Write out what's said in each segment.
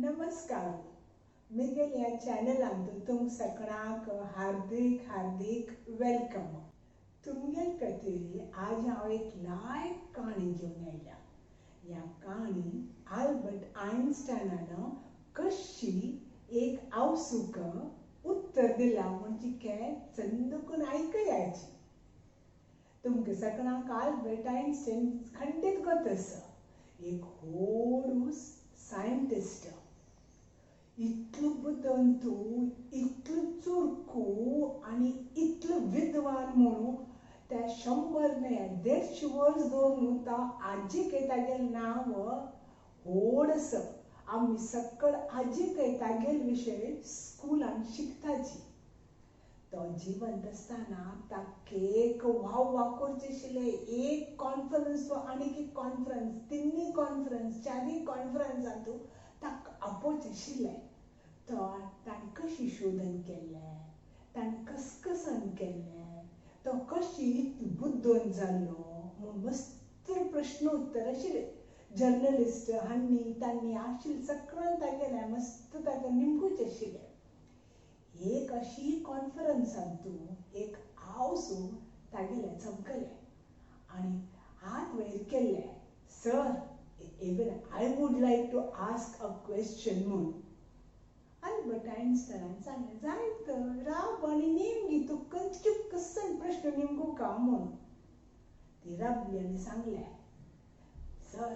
नमस्कार. मिगेल ह्या चॅनलांत तुमकां सगळ्यांक हार्दिक हार्दिक welcome. तुमगेल खातीर आज हांव एक लायक काणी घेवन आयल्या. ह्या काणी आल्बर्ट आयन्स्टायनान कशी एक आवसूक उत्तर दिलां म्हणजे के चंदकून आयकयाची. तुमकां सगळ्यांक आल्बर्ट आयन्स्टायन खंडीत गत आसा, एक व्हड सायंटिस्ट. इतलो बुदंतू, इतलो चुरकू आनी इतलो विद्वान म्हणून त्या 100 न्हय 150 वर्स दवरून तो आजीकय तागेलें नांव व्हड आसा. आमी सकळ आजीकय तागेले विशय स्कुलान शिकताची. तो जिवंत आसतना ताका एक वाव वाव करचें आशिल्लें. एक कॉन्फरन्स आनीक एक कॉन्फरन्स, तिन्ही कॉन्फरन्स, चारय कॉन्फरन्सांतू ताका आपोवचें आशिल्लें. तो ताणें कशी शोधन केल्लें, ताणें कसकसन केल्लें, तो कशी बुद्दोन जाल्लो म्हूण मस्त प्रश्न उत्तर आशिल्ले. जर्नलिस्ट हांणी तांणी आशिल्लें सगळ्यान तागेलें मस्त ताका निमगूचें आशिल्लें. एक अशी कॉन्फरन्सांतू एक आवसू तागेलें चमकलें आनी हात वयर केल्ले, sir, even I would like to ask a question म्हूण. आल्बर्ट आयन्स्टायनान सांगलें, जाय तर राब आनी नेमगी तूं खंयचे कसन प्रश्न निमगू का म्हूण. ती राबली आनी सांगलें, sir,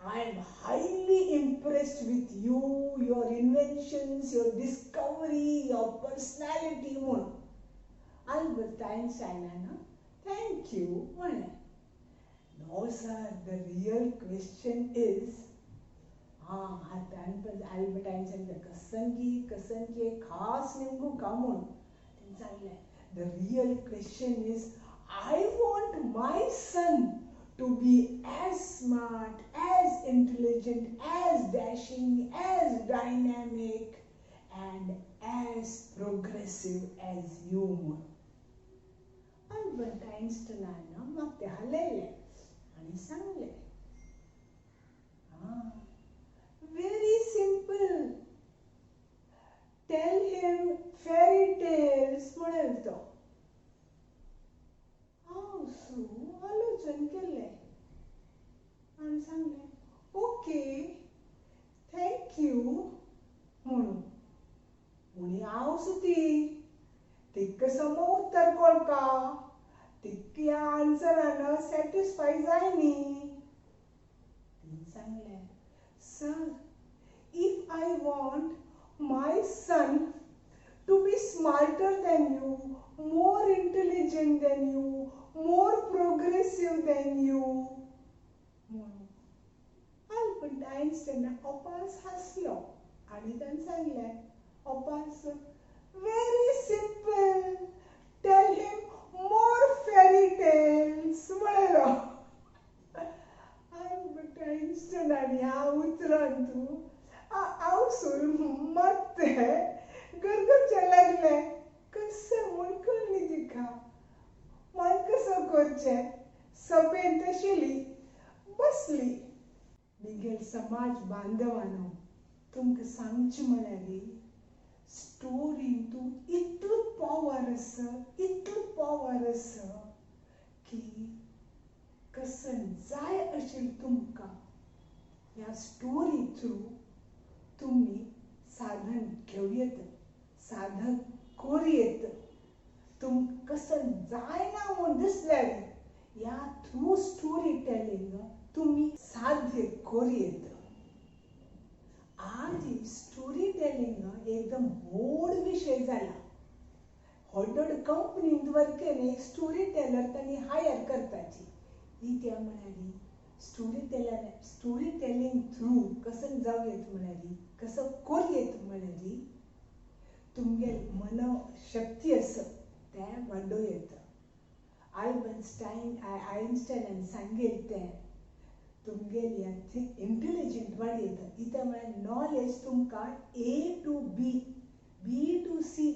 I am highly impressed with you, your inventions, your discovery, your personality म्हूण. आल्बर्ट आयन्स्टायनान thank you म्हणलें. No sir, the real question is, हातान आल्बर्ट आयन्स्टायन कसनगी कसनगी खास निमगू का म्हूण. तेणें सांगलें, the real question is I want my son to be as smart, as intelligent, as dashing, as dynamic and as progressive as you. Albert आयन्स्टायनान म्हाका तें हालयलें आनी सांगलें, very simple, tell him fairy tales म्हणेल तो. हांव सू आलोचन केल्लें आनी सांगलें, ओके, thank you म्हणून. म्हणी हांव सुती तिका सम उत्तर कोळका, तिका ह्या आन्सरान सॅटिस्फाय जाय न्ही. तिणें सांगलें, sir, if I want my son to be smarter than you, more intelligent than you, more progressive than you म्हणून. आल्बर्ट आयन्स्टायन अपास हांसलो आनी ताणें सांगलें, अपास, very simple, tell him more fairy tales म्हणलो. आल्बर्ट आयन्स्टायनान ह्या उतरान तूं आवसूल मत्ते गरगरचें लागलें. कसो म्हूण कळ्ळी तिका, मन कसो करचें. सभेंत आशिल्ली बसली. मिगेल समाज बांधवानो, तुमकां सांगचें म्हळ्यार स्टोरीन तूं इतलो पॉवर आसा, इतलो पॉवर आसा की कसन जाय आशिल्लें तुमकां ह्या स्टोरी थ्रू तुमी साधन घेवं येता, साधन करूं येता. तुमकां कसन जायना म्हूण दिसल्यार ह्या थ्रू स्टोरी टेलिंग तुमी साध्य करूं येता. आज स्टोरी टेलिंग एकदम व्हड विशय जाला. व्हड व्हड कंपनींत वर्केन एक स्टोरी टेलर तांणी हायर करताची. कित्याक म्हळ्यार स्टोरी टेलिंग थ्रू कसो जावं येता म्हळ्यार, कसो करूं येता म्हळ्यार तुमगेल मनशक्ती आसा तें वाडोवं येता. आल्बर्ट आयन्स्टायनान सांगेल तें तुमगेल इंटेलिजंट वाडयता. कित्याक म्हळ्यार नॉलेज तुमकां A to B, B to C,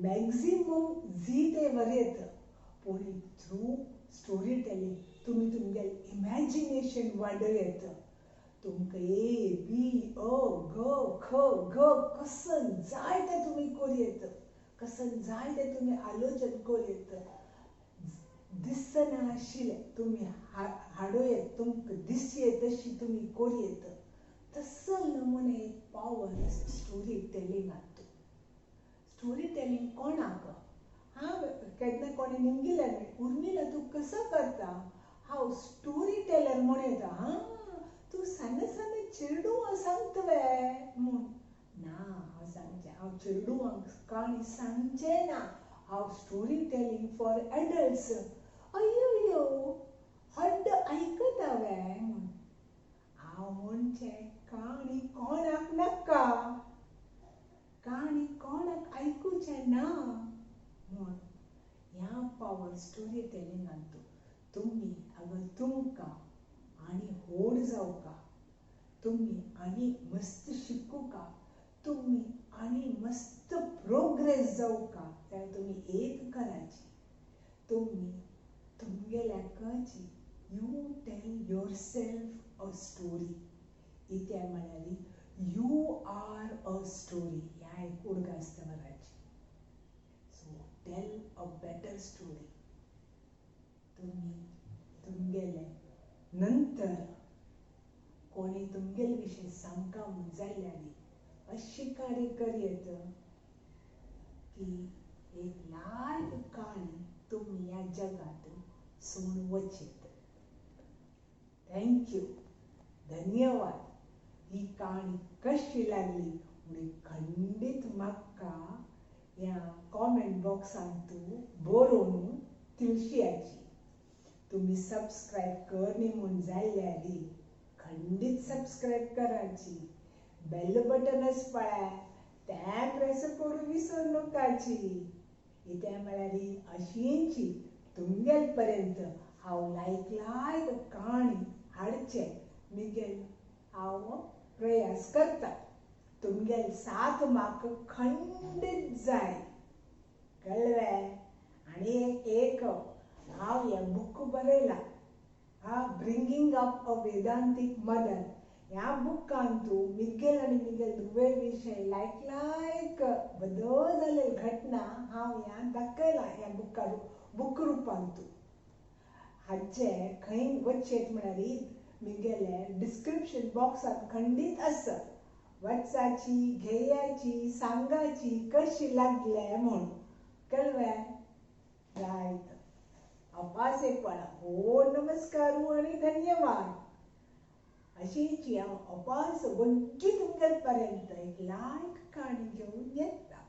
maximum Z तें वरयता. पूण थ्रू स्टोरी टेलिंग तुमी तुमगेल इमॅजिनेशन वाडोवं येता. तुमकां ए बी अ ग ख ग कसन जाय तें तुमी करूं, कसन जाय तें तुमी आलोचन करूं. दिसनाशिल्लें तुमी हाडूं येत, तुमकां दिसये तशी तुमी करूं येत. तसल नमुने एक पावर स्टोरी टेलिंगांत. स्टोरी टेलिंग कोणाक हांव केन्ना कोणें निमगिलें, उर्मिला तूं कसो करता? हांव स्टोरी टेलर म्हूण येता. हां, तूं सान सान चेडवां सांगता वे म्हूण. ना, हांव सांगचें, हांव चेडवांक काणी सांगचें ना, हांव स्टोरी टेलिंग फॉर एडल्ट्स. अय्यो अय्यो, हड्ड आयकता वे म्हूण. हांव म्हणचें काणी कोणाक नाका, काणी कोणाक आयकुचें ना म्हूण. ह्या पावर स्टोरी टेलिंगांत तुमी अगर तुमकां आनी व्हड जावका, तुमी आनी मस्त शिकूका, तुमी आनी मस्त प्रोग्रेस जावका, जाल्यार तुमी एक कराची, तुमी तुमगेल्याकची you tell yourself a story. इत्या म्हळ्यार you are a story ह्या एक उडगास दवराची. So tell a better story. तुमी तुमगेले नंतर कोणी तुमगेले विशीं सांगका म्हूण जाल्यार अशी कार्य करयेत की एक लायक काणी तुमी ह्या जगांत सोडून वचेत. Thank you, धन्यवाद. ही काणी कशी लागली म्हणून खंडीत म्हाका ह्या कॉमेंट बॉक्सांत बरोवन तिळशियाची. तुमी सबस्क्रायब करनी म्हूण जाल्यार खंडीत सबस्क्रायब कराची, बेल बटनच पळय तें प्रेस करून विसरू नकाची. कित्याक म्हळ्यार अशींची तुमगेल पर्यंत हांव लायक लायक काणी हाडचे मिगेल हांव प्रयास करता. तुमगेल साथ म्हाका खंडीत जाय, कळ्ळें? आनी एक हांव हें बूक बरयला, हा bringing up a Vedantic mother. ह्या बुकांतू मिगेल आनी मिगेल धुवे विशय लायक लायक बदल जाल्ले घटना हांव ह्या दाखयला ह्या बुका बूक रुपांतू. हाचे खंय वचेत म्हळ्यार मिगेले डिस्क्रिप्शन बॉक्सांत खंडीत आसा. वचाची, घेयाची, सांगाची कशी लागले म्हूण, कळ्ळें? जायत अपासेपणा हो नमस्कार आनी धन्यवाद. अशीची हांव अपास वग्गी तुमगेल पर्यंत एक लायक काणी घेवन येता.